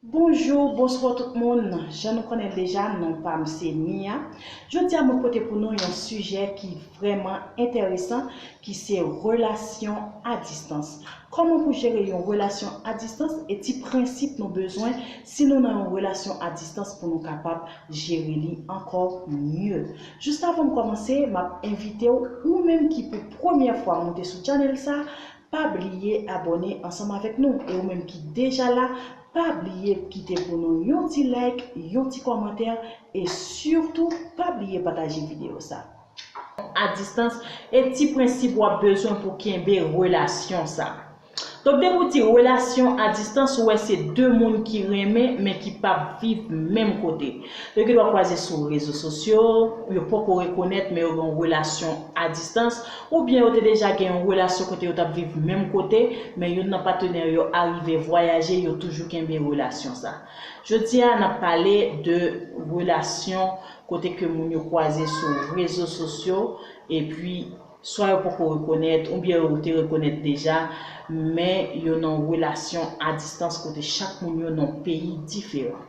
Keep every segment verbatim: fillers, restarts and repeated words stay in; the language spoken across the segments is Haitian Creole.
Bonjou, bonswa tout moun. Jan nou konnen l deja, non pa m se Nia. Jodi a mwen pote pou nou yon sijè ki vrèman enteresan, ki se relasyon a distans. Kòman pou jere yon relasyon a distans e ti prensip nou bezwen si nou nan yon relasyon a distans pou nou kapab jere li ankò mye. Jis avan m kòmanse, m ap envite w, ou menm ki pou premyè fwa moute sou channel sa, pa bliye abòne ansanm avèk nou. E ou menm ki deja la, pa bliye kite pou nou yon ti like, yon ti kòmantè, e sitou pa bliye pataje videyo sa. A distans, e ti prensip w ap bezwen pou kenbe relasyon sa. Donk, depi w di relasyon a distans, ou wè se de moun ki renmen, men ki p ap viv menm kote. Yo gendwa kwaze sou rezo sosyo, yo poko rekonèt, men yo gen yon relasyon a distans, oubyen yo te deja gen yon relasyon kote yo t ap viv menm kote, men youn nan patnè yo arive vwayaje, yo toujou kenbe relasyon sa. Jodi a, n ap pale de relasyon kote ke moun yo kwaze sou rezo sosyo, epi swa yo poko rekonèt, oubyen yo te rekonèt deja, men yo nan relasyon a distans kote chak moun yo nan peyi diferan.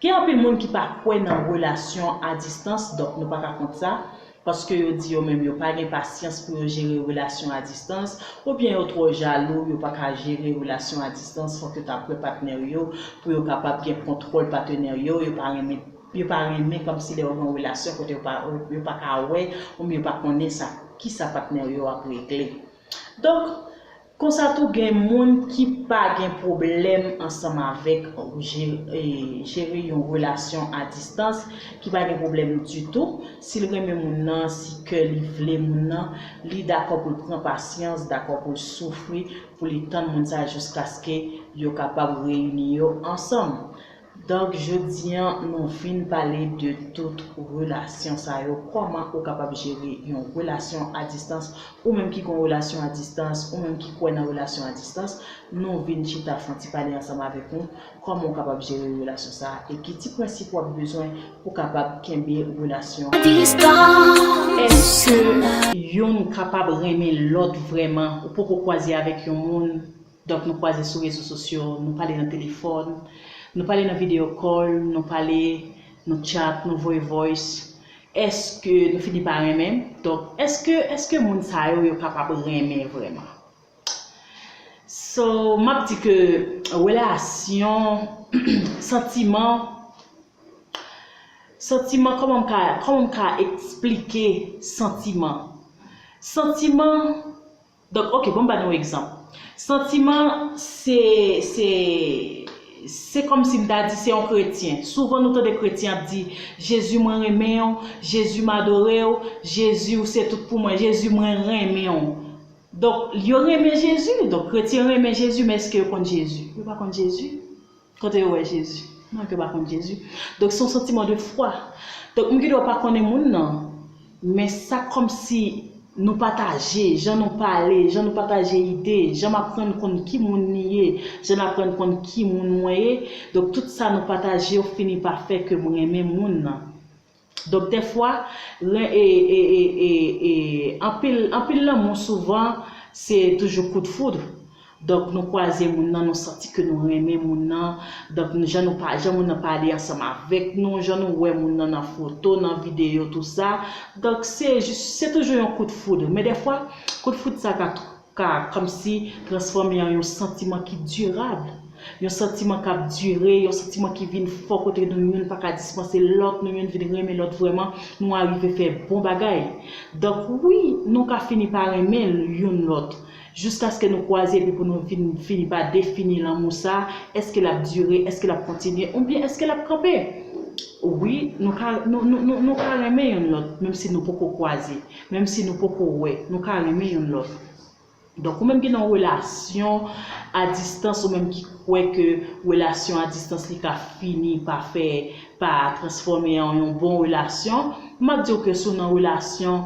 Gen anpil moun ki pa kwè nan relasyon a distans, donk nou pa ka kont sa, paske yo di yo menm yo pa gen pasyans pou yo jere relasyon a distans, oubyen yo twò jalou, yo pa ka jere relasyon a distans, fòk yo ta kwè patnè yo, pou yo kapab gen kontwòl patnè yo, yo pa renmen, yo pa renmen kòmsi lè yo gen yon relasyon kote yo pa, yo pa ka wè, oubyen yo pa konnen sa, kisa patnè yo ap regle. Donk, konsa tou gen moun ki pa gen pwoblèm ansanm avèk je-, e, jere yon relasyon a distans, ki pa gen pwoblèm ditou. Si l renmen moun nan, si kè li vle moun nan, li dakò pou l pran pasyans, dakò pou l soufri, pou li tann moun sa jiskaske yo kapab reyini yo ansanm. Donk, jodi a, nou vin pale de tout relasyon sa yo, kòman ou kapab jere yon relasyon a distans, ou menm ki gen yon relasyon a distans, ou menm ki kwè nan relasyon a distans, nou vin chita fè yon ti pale ansanm avèk nou, kòman ou kapab jere relasyon sa a, e ki ti prensip w ap bezwen pou kapab kenbe relasyon. Èske youn kapab renmen lòt vrèman? Ou poko kwaze avèk yon moun, donk nou kwaze sou rezo sosyo, nou pale nan telefòn, nou pale nan video call, nou pale, nou chat, nou voye voice. Èske nou fini pa renmen? Donk, èske, èske moun sa yo, yo kapab renmen vrèman? So, m ap di ke relasyon, santiman, santiman, kòman m ka, kòman m ka eksplike santiman? Santiman, donk, ok, bon, m ba nou yon egzanp. Santiman, se, se, se kòmsi m ta di se yon kretyen. Souvan nou tande kretyen ap di, Jezi, mwen renmen w, Jezi, m adore w, Jezi, ou se tout pou mwen, Jezi, mwen renmen w. Donk, yo renmen Jezi. Donk, kretyen renmen Jezi, men èske yo konn Jezi? Yo pa konn Jezi. Kote yo wè Jezi? Non, yo pa konn Jezi. Donk, se yon santiman de fwa. Donk, moun gendwa pa konnen moun nan, men sa kòmsi nou pataje, jan nou pale, jan nou pataje ide, jan m aprann konn ki moun li ye, jan n aprann konn ki moun mwen ye. Donk, tout sa nou pataje yo fini pa fè ke m renmen moun nan. Donk, dèfwa, ren-, e, e, e, e, e, anpil, anpil lanmou souvan, se toujou kout foud. Donk, nou kwaze moun nan, nou santi ke nou renmen moun nan. Donk, nou, jan nou pa, jan moun nan pale ansanm avèk nou, jan nou wè moun nan nan foto, nan videyo, tou sa. Donk, se jis, se toujou yon kout foud. Men dèfwa, kout foud sa ka ka kòmsi transfòme an yon santiman ki dirab, yon santiman k ap dire, yon santiman ki vin fò kote nou youn pa ka dispanse lòt, nou youn vin renmen lòt vrèman, nou arive fè bon bagay. Donk, wi, nou ka fini pa renmen youn lòt, jiskaske nou kwaze epi pou nou vin fini pa defini lanmou sa, èske l ap dire, èske l ap kontinye, oubyen èske l ap kanpe? Wi, nou ka, nou, nou, nou, nou ka renmen youn lòt, menm si nou poko kwaze, menm si nou poko wè, nou ka renmen youn lòt. Donk, ou menm ki nan yon relasyon a distans, ou menm ki kwè ke relasyon a distans li ka fini pa fè, pa transfòme an yon bon relasyon, m ap di w ke si w nan relasyon,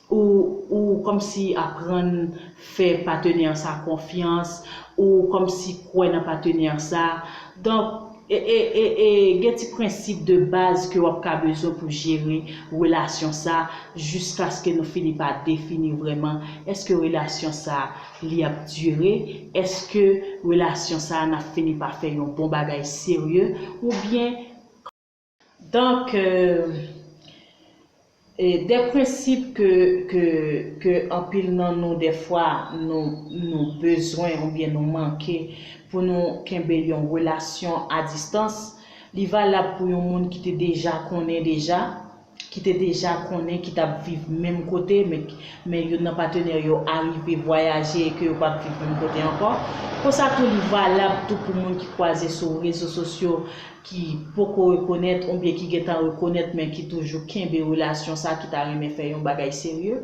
ou, ou kòmsi aprann fè patnè sa konfyans, ou kòmsi kwè nan patnè sa. Donk, E, e, e, e gen ti prensip de baz ke w ap ka bezwen pou jere relasyon sa, jiskaske nou fini pa defini vrèman èske relasyon sa li ap dire, èske relasyon sa n ap fini pa fè yon bon bagay serye, oubyen. Donk, euh, e de prensip ke, ke, ke anpil nan nou, dèfwa, nou, nou bezwen oubyen nou manke pou nou kenbe yon relasyon a distans, li valab pou yon moun ki te deja konnen deja, ki te deja konnen, ki t ap viv menm kote, men, men youn nan patnè yo arive vwayaje e ke yo p ap viv menm kote ankò. Konsa tou, li valab tou pou moun ki kwaze sou rezo sosyo, ki poko rekonèt oubyen ki gentan rekonèt, men ki toujou kenbe relasyon sa, ki ta renmen fè yon bagay serye.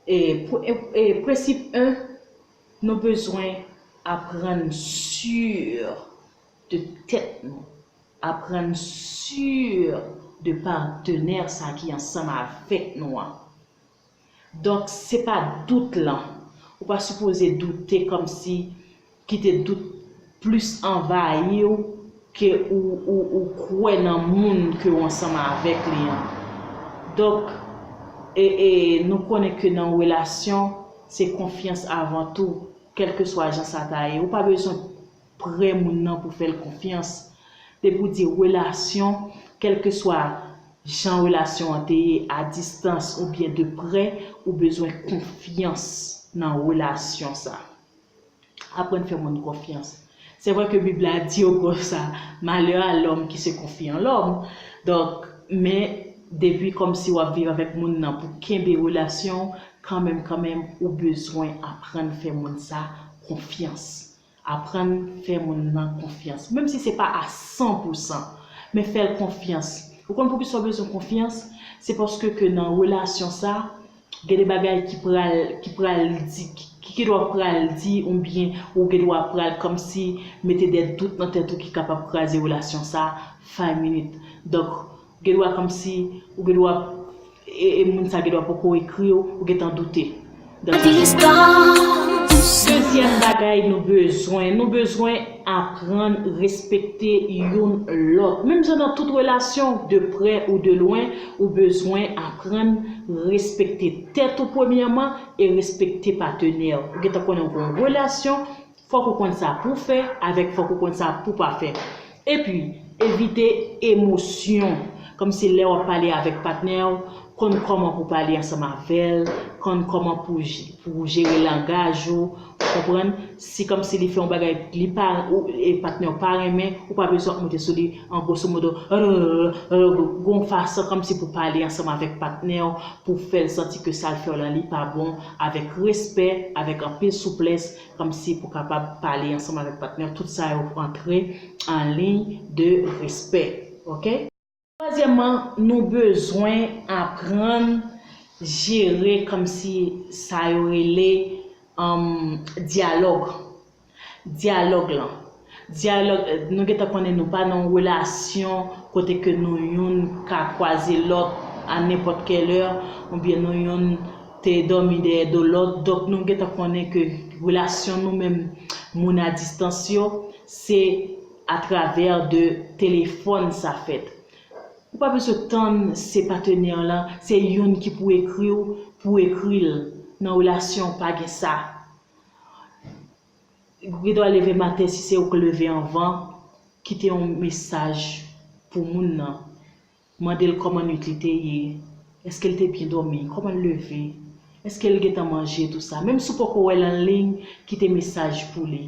E, pr-, e, e prensip en, nou bezwen aprann si de tèt nou, aprann si de patnè sa ki ansanm avèk nou an. Donk, se pa dout lan. Ou pa sipoze doute kòmsi kite dout plis anvayi w ke ou, ou, ou kwè nan moun ke w ansanm avèk li an. Donk, e, e, nou konnen ke nan relasyon, se konfyans avan tou, kèlkeswa jan sa ta ye. Ou pa bezwen prè moun nan pou fè l konfyans. Depi w di relasyon, kèlkeswa jan relasyon an te ye, a distans oubyen de prè, ou bezwen konfyans nan relasyon sa. Aprann fè moun konfyans. Se vre ke Bib la di yo konsa, malheur à l'homme qui se confie en l'homme. Donk, men depi kòmsi w ap viv avèk moun nan pou kenbe relasyon, kanmenm, kanmenm, ou bezwen aprann fè moun sa konfyans. Aprann fè moun nan konfyans. Menm si se pa a san pou san, men fè l konfyans. Ou konn poukisa w bezwen konfyans? Se paske ke nan relasyon sa, gen de bagay ki pral, ki pral di, ki, ki, gen dwa pral di, oubyen ou gen dwa pral kòmsi mete de dout nan tèt ou ki kapab kraze relasyon sa, five minutes. Donk, ou gen dwa kòmsi, ou gen dwa, e, e moun sa gen dwa poko ekri w, ou gentan doute. Donk, dezyèm bagay nou bezwen, nou bezwen aprann respekte youn lòt. Menm jan nan tout relasyon, de prè ou de lwen, ou bezwen aprann respekte tèt ou premyèman e respekte patnè w. Ou gentan konnen w gen yon relasyon, fòk ou konn sa pou w fè, avèk fòk ou konn sa pou w pa fè. Epi, evite emosyon. Kòmsi lè w ap pale avèk patnè w, konn kòman pou w pale ansanm avè l, konn kòman pou w j-, pou w jere langaj ou, ou konprann? Si kòmsi li fè yon bagay, li pa, ou, e patnè w pa renmen, ou pa bezwen ap monte sou li an gwoso modo, gen yon fason kòmsi pou w pale ansanm avèk patnè w, pou w fè l santi ke sa l fè w la, li pa bon, avèk respè, avèk anpil souplès, kòmsi pou w kapab pale ansanm avèk patnè w. Tout sa yo antre an liy de respè. Oke? Twazyèmman, nou bezwen aprann jere kòmsi sa yo rele, um, dyalòg. Dyalòg lan. Dyalòg, nou gentan konnen nou pa nan yon relasyon kote ke nou youn ka kwaze lòt a nenpòt kèlè, oubyen nou youn te dòmi dèyè do lòt. Donk, nou gentan konnen ke relasyon nou menm moun a distans yo, se atravè de telefòn sa fèt. Ou pa bezwen tann se patnè w lan, se youn ki pou ekri w, pou w ekri l. Nan relasyon, pa gen sa. Ou gen dwa leve maten, si se ou k leve anvan, kite yon mesaj pou moun nan. Mande l kòman nwit li te ye, èske l te byen dòmi, kòman l leve, èske l gentan manje, tou sa. Menm si w poko wè l an liy, kite mesaj pou li.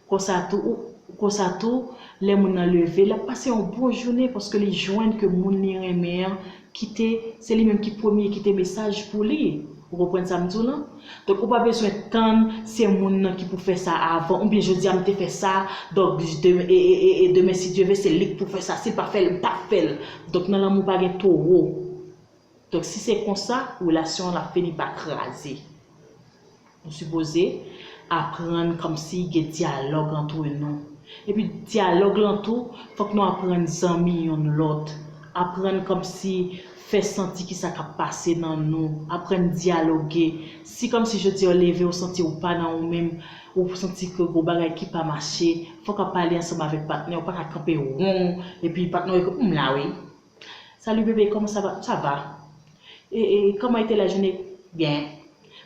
Konsa tou, ou, konsa tou, lè moun nan leve, l ap pase yon bon jounen paske li jwenn ke moun li renmen an kite, se li menm ki premye kite mesaj pou li. Ou konprann sa m di w lan? Donk, ou pa bezwen tann se moun nan ki pou fè sa avan, oubyen jodi a m te fè sa, donk, demen, e, e, e, e demen, si Dye ve, se li k pou fè sa. Si l pa fè l, m p ap fè l. Donk, nan lanmou pa gen towo. Donk, si se konsa, relasyon an ap fini pa kraze. Nou sipoze aprann kòmsi gen dyalòg antre nou. Epi dyalòg lan tou, fòk nou aprann zanmi youn lòt. Aprann kòmsi fè santi kisa k ap pase nan nou. Aprann dyaloge. Si kòmsi jodi a w leve, w santi w pa nan ou menm, Ou santi ke gon bagay ki pa mache, fòk ap pale ansanm avèk patnè, ou pa ka kanpe won, epi patnè w, m la wi. Salut bébé, comment ça va? Ça va. E, e, comment était la journée? Bien.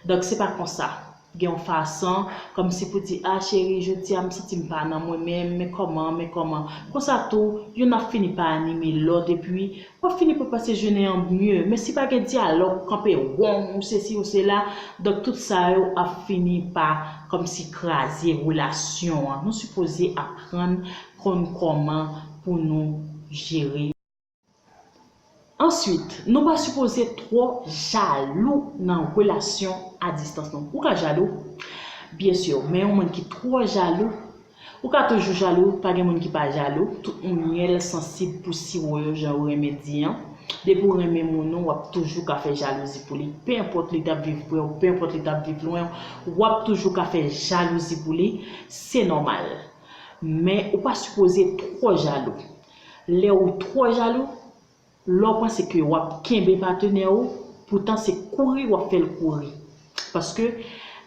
Donk, se pa konsa. Gen yon fason, kòmsi pou di, ah, cheri, jodi a, m santi m pa nan mwen menm, men kòman, men kòman. Konsa tou, youn ap fini pa anime lòt, epi w ap fini pa pase jounen an mye. Men si pa gen dyalòg, ou kanpe won, ou sesi, ou sela, donk tout sa yo ap fini pa kòmsi kraze relasyon an. Nou sipoze aprann konn kòman pou nou jere. Answit, nou pa sipoze twò jalou nan relasyon a distans nou. Ou ka jalou, byen si, men yon moun ki twò jalou, ou ka toujou jalou, pa gen moun ki pa jalou, tout moun yèl sansib pou siwo yo, jan yo renmen di an. Depi w renmen moun ou, w ap toujou ka fè jalouzi pou li. Penenpòt li t ap viv pre w, penenpòt li t ap viv lwen w, w ap toujou ka fè jalouzi pou li. Se nòmal. Men ou pa sipoze twò jalou. Lè ou twò jalou, lè w panse ke w ap kenbe patenè w, poutan se kouri w ap fè l kouri. Paske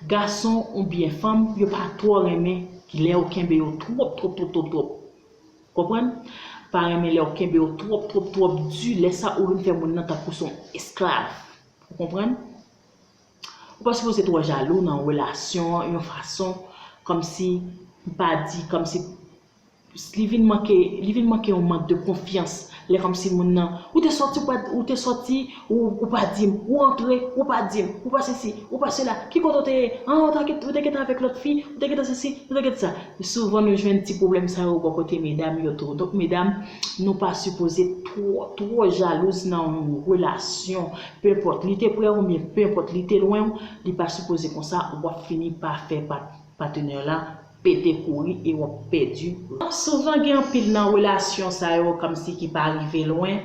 gason oubyen fanm, yo pa twò renmen lè w kenbe yo twòp, twòp, twòp, twòp, twòp. Konprann? Pa renmen lè w kenbe yo twòp, twòp, twòp di, lè sa ou vin fè moun nan tankou se yon esklav. Ou konprann? Ou pa sipoze twò jalou nan relasyon an, yon fason kòmsi, m pa di, kòmsi li vin manke, li vin manke yon mank de konfyans. Lè kòmsi moun nan, ou te sòti, ou pa, ou te sòti, ou, ou pa di m, ou antre, ou pa di m, ou pa sesi, ou pa sela, ki kote w te ye? Ah, ou te, ou te gentan avèk lòt fi, ou te gentan sesi, ou te gentan sa. Souvan nou jwenn ti pwoblèm sa yo bò kote medam yo tou. Donk, medam, nou pa sipoze twò, twò jalouz nan yon relasyon. Penenpòt li te pre w oubyen penenpòt li te lwen w, li pa sipoze konsa, w ap fini pa fè pa, patenè la pete kouri e w ap pèdi. Souvan gen anpil nan relasyon sa yo kòmsi ki pa rive lwen.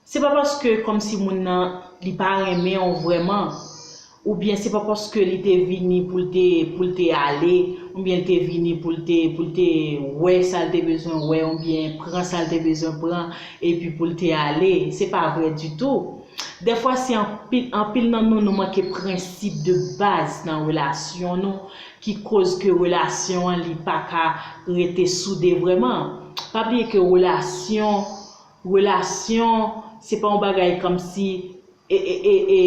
Se pa paske kòmsi moun nan li pa renmen w vrèman, oubyen se pa paske li te vini pou l te, pou l te ale, oubyen li te vini pou l te, pou l te wè sa l te bezwen wè, oubyen pran sa l te bezwen pran, epi pou l te ale. Se pa vre ditou. Dèfwa, se anpil, anpil nan nou, nou manke prensip de baz nan relasyon nou ki koz ke relasyon an li pa ka rete soude vrèman. Pa bliye ke relasyon, relasyon, se pa yon bagay kòmsi, e, e, e, e,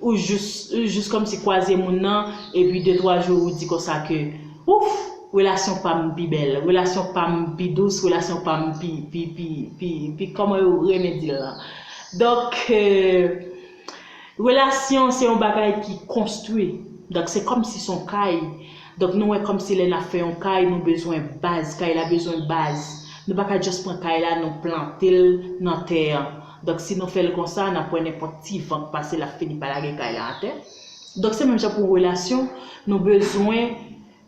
ou jis, ou jis kòmsi kwaze moun nan, epi de, twa jou ou di konsa ke, ouf, relasyon pa m pi bèl, relasyon pa m pi dous, relasyon pa m pi, pi, pi, pi, pi, kòman yo renmen di l lan. Donk, e, relasyon se yon bagay ki konstwi. Donk, se kòmsi se yon kay. Donk, nou wè kòmsi lè n ap fè yon kay, nou bezwen baz. Kay la bezwen baz. Nou pa ka just pran kay la, nou plante l nan tè an. Donk, si nou fè l konsa, n ap wè nenpòt ti van k pase, l ap fini pa lage kay la atè. Donk, se menm jan pou relasyon, nou bezwen,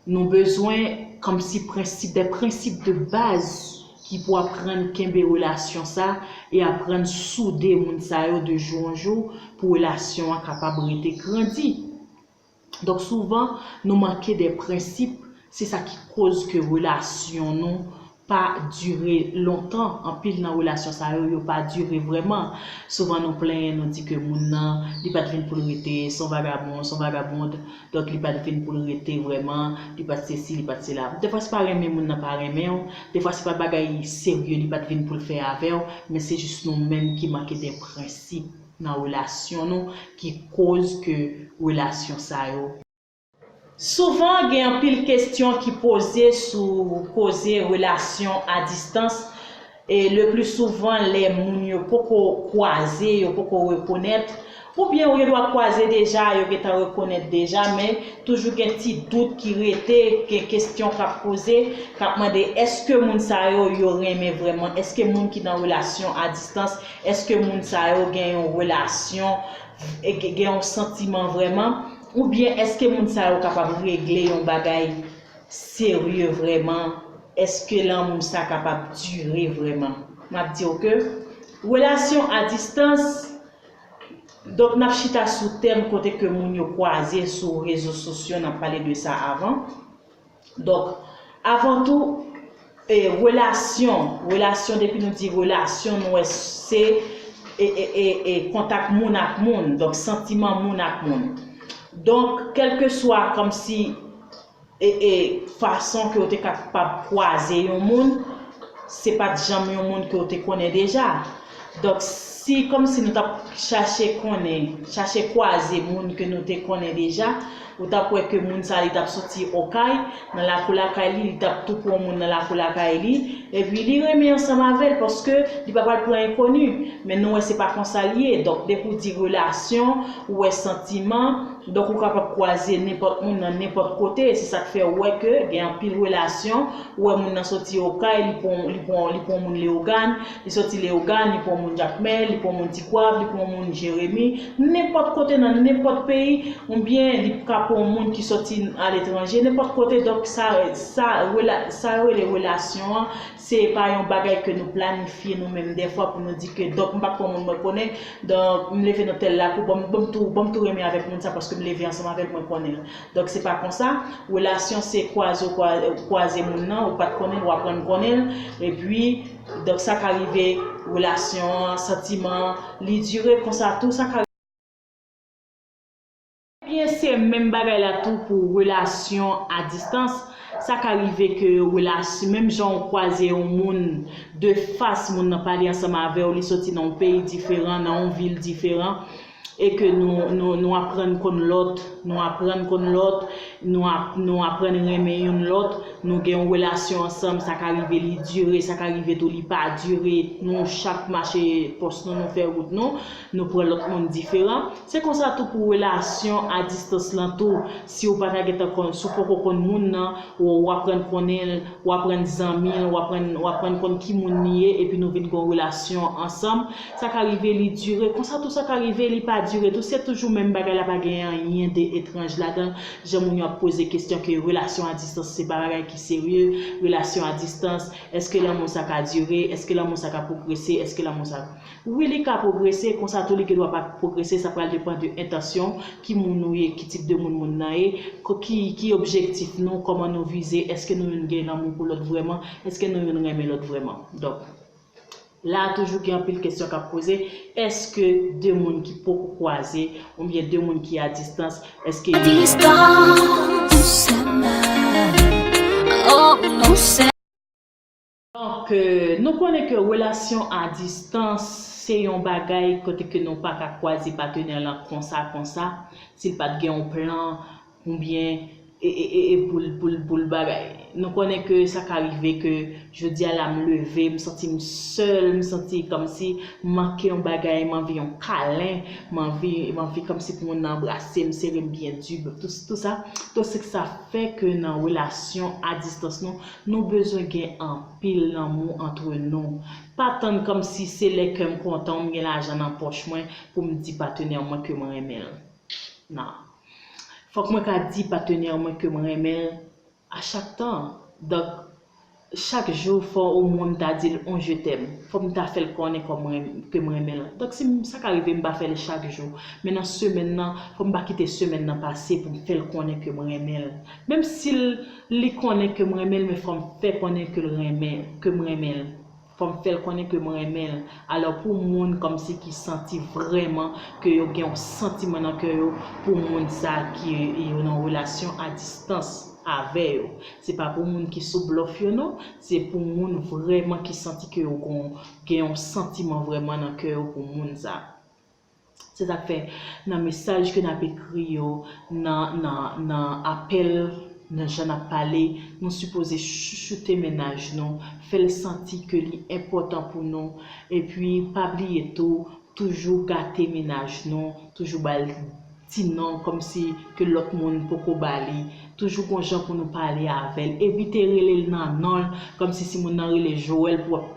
nou bezwen kòmsi prensip, de prensip de baz ki pou aprann kenbe relasyon sa e aprann soude moun sa yo de jou an jou pou relasyon an kapab rete grandi. Donk, souvan, nou manke de prensip, se sa ki koz ke relasyon nou pa dire lontan. Anpil nan relasyon sa yo, yo pa dire vrèman. Souvan, nou plenyen, nou di ke moun nan, li pa t vin pou l rete, se yon vagabon, se yon vagabond. Donk, li pa t vin pou l rete vrèman, li pa t sesi, li pa t sela. Defwa, se pa renmen moun nan pa renmen w, defwa, se pa bagay serye li pa t vin pou l fè avè w, men se jis nou menm ki manke de prensip nan relasyon nou ki koz ke relasyon sa yo. Souvan, gen anpil kesyon ki poze sou koze relasyon a distans, e le pli souvan, lè moun yo poko kwaze, yo poko rekonèt, oubyen yo gendwa kwaze deja, yo gentan rekonèt deja, men toujou gen ti dout ki rete, gen kesyon k ap poze, k ap mande, èske moun sa yo, yo renmen vrèman? Èske moun ki nan relasyon a distans, èske moun sa yo gen yon relasyon, e gen, gen yon santiman vrèman? Oubyen èske moun sa yo kapab regle yon bagay serye vrèman? Èske lanmou sa kapab dire vrèman? M ap di w ke relasyon a distans, donk, n ap chita sou tèm kote ke moun yo kwaze sou rezo sosyo, n ap pale de sa avan. Donk, avan tou, e, relasyon, relasyon, depi nou di relasyon, nou wè se, e, e, e, e, kontak moun ak moun, donk, santiman moun ak moun. Donk, kèlkeswa kòmsi e, e fason ke w te kapab kwaze yon moun, se pa t janm yon moun ke w te konnen deja. Donk, si kòmsi nou t ap chache konnen, chache kwaze moun ke nou te konnen deja, ou t ap wè ke moun sa li t ap soti Okay, nan lakou lakay li, li t ap tou pran moun nan lakou lakay li, epi li renmen ansanm avè l paske li pa pral pran enkoni. Men nou wè se pa konsa l ye. Donk, depi w di relasyon, ou wè santiman, donk ou kapab kwaze nenpòt moun nan nenpòt kote. Se sa k fè ou wè ke gen anpil relasyon. Ou wè moun nan soti Okay, li pran, li pran, li pran moun Leyogàn, li soti Leyogàn, li pran moun Jakmèl, li pran moun Tikwav, li pran moun Jeremi. Nenpòt kote nan nenpòt peyi, oubyen li ka pran moun ki soti aletranje, nenpòt kote. Donk sa, sa, rela, sa yo rele relasyon an, se pa yon bagay ke nou planifye nou menm dèfwa pou nou di ke, donk, m pa pran moun mwen konnen, donk, m leve nan tèl lakou, bon, bon, m tou, bon, m tou renmen avèk moun sa paske m leve ansanm avè l, mwen konnen l. Donk, se pa konsa. Relasyon se kwaze, ou kwa, kwaze moun nan, ou pa t konnen l, ou aprann konnen l, epi, donk, sa ka rive, relasyon an, santiman an, li dire konsa tou, sa ka Ebyen, se menm bagay la tou pou relasyon a distans. Sa ka rive ke relasyon, menm jan w kwaze yon moun de fas, moun nan pale ansanm avè w, li soti nan yon peyi diferan, nan yon vil diferan, e ke nou, nou, nou aprann konn lòt, nou aprann konn lòt, nou ap, nou aprann renmen youn lòt, nou gen yon relasyon ansanm, sa ka rive li dire, sa ka rive tou li pa dire, nou chak mache pòs nou, nou fè wout nou, nou pran lòt moun diferan. Se konsa tou pou relasyon a distans lan tou, si w pa ta gentan konn, si w poko konn moun nan, w, w aprann konnen l, w aprann zanmi l, w aprann, w aprann konn ki moun li ye, epi nou vin gen yon relasyon ansanm, sa ka rive li dire, konsa tou sa ka rive li pa dire tou, se toujou menm bagay la, pa gen anyen de etranj ladan l, jan moun yo ap poze kesyon ke relasyon a distans se pa bagay ki serye, relasyon a distans, èske lanmou sa ka dire, èske lanmou sa ka pwogrese, èske lanmou sa Wi, li ka pwogrese, konsa tou li gen dwa pa pwogrese, sa pral depann de entansyon, ki moun ou ye, ki tip de moun moun nan ye, ko- ki, ki objektif nou, kòman nou vize, èske nou youn gen lanmou pou lòt vrèman, èske nou youn renmen lòt vrèman. Donk, la a toujou gen anpil kesyon k ap poze, èske de moun ki poko kwaze, oubyen de moun ki a distans, èske yo Distans, oh, nou se Donk, euh, nou konnen ke relasyon a distans se yon bagay kote ke nou pa ka kwaze patnè lan konsa, konsa, si l pa t gen yon plan, oubyen, e, e, e, e pou l, pou l, pou l bagay. Nou konnen ke sa ka rive ke jodi a la m leve, m santi m sèl, m santi kòmsi m manke yon bagay, m anvi yon kalen, m anvi, m anvi kòmsi pou moun nan anbrase m, sere m byen di, tout, tout sa. Donk, se sa fè ke nan relasyon a distans nou, nou bezwen gen anpil lanmou antre nou. Pa tann kòmsi se lè kè m kontan, m gen lajan nan pòch mwen pou m di patnè mwen ke m renmen l. Non. Fòk mwen ka di patnè mwen ke m renmen l a chak tan. Donk, chak jou, fò omwen m ta di l on je t'aime. Fò m ta fè l konnen kòm renm- ke m renmen l. Donk, si m- sa ka rive m pa fè l chak jou. Men nan semèn nan, fò m pa kite semèn nan pase pou m fè l konnen ke m renmen l. Menm si l- li konnen ke m renmen l, men fò m fè konnen ke l renmen, ke m renmen l. Fò m fè l konnen ke m renmen l. Alò, pou moun kòmsi ki santi vrèman ke yo gen yon santiman nan kè yo pou moun sa ki yo nan relasyon a distans avè yo. Se pa pou moun ki sou blòf yo non, se pou moun vrèman ki santi ke yo gon, gen yon santiman vrèman nan kè yo pou moun sa. Se sa k fè nan mesaj ke n ap ekri yo, nan, nan, nan apèl, nan jan n ap pale, nou sipoze chouchoute mennaj nou, fè l santi ke li enpòtan pou nou, epi pa bliye tou, toujou gate mennaj nou, toujou ba l ti non kòmsi ke lòt moun poko ba li. Toujou gon jan pou nou pale avè l. Evite rele l nan non l, kòmsi si moun nan rele Joël pou w ap,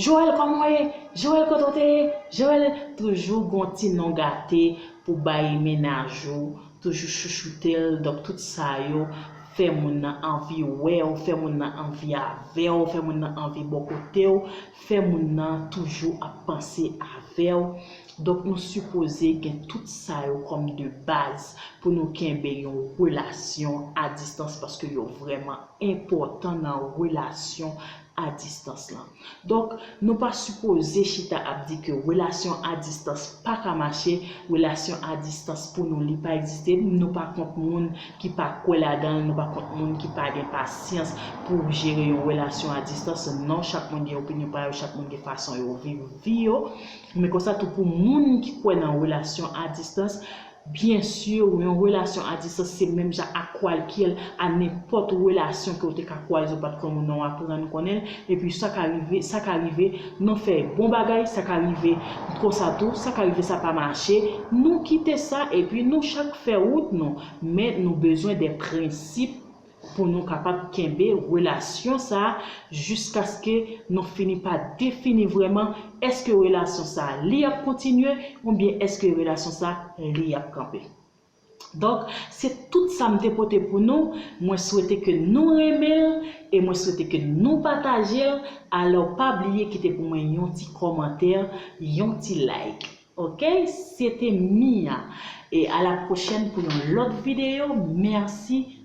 Joël, kòman w ye? Joël, kote w te ye? Joël, toujou gon ti non gate pou bay mennaj ou. Toujou chouchoute l. Donk, tout sa yo fè moun nan anvi wè w, fè moun nan anvi avè w, fè moun nan anvi bò kote w, fè moun nan toujou ap panse avè w. Donk, nou sipoze gen tout sa yo kòm de baz pou nou kenbe yon relasyon a distans, paske yo vrèman enpòtan nan relasyon a distans lan. Donk, nou pa sipoze chita ap di ke relasyon a distans pa ka mache, relasyon a distans pou nou li pa egziste, nou pa kont moun ki pa kwè ladan l, nou pa kont moun ki pa gen pasyans pou jere yon relasyon a distans. Non, chak moun gen opinyon pa yo, chak moun gen fason yo viv vi yo. Men konsa tou pou moun ki kwè nan relasyon a distans, byen si yon relasyon a distans se menm jan a kwalkyè, a nenpòt relasyon ke w te ka kwaze ou pa t konn moun nan w aprann konnen l, epi sa ka rive, sa ka rive, nou fè bon bagay, sa ka rive konsa tou, sa ka rive sa pa mache, nou kite sa epi nou chak fè wout nou, men nou bezwen de prensip pou nou kapab kenbe relasyon sa a jiskaske nou fini pa defini vrèman èske relasyon sa a li ap kontinye oubyen èske relasyon sa a li ap kanpe. Donk, se tout sa m te pote pou nou. Mwen swete ke nou renmen l e mwen swete ke nou pataje l. Alò, pa bliye kite pou mwen yon ti kòmantè, yon ti like. Ok, se te Mia. E a la pwochèn pou yon lòt videyo. Mèsi.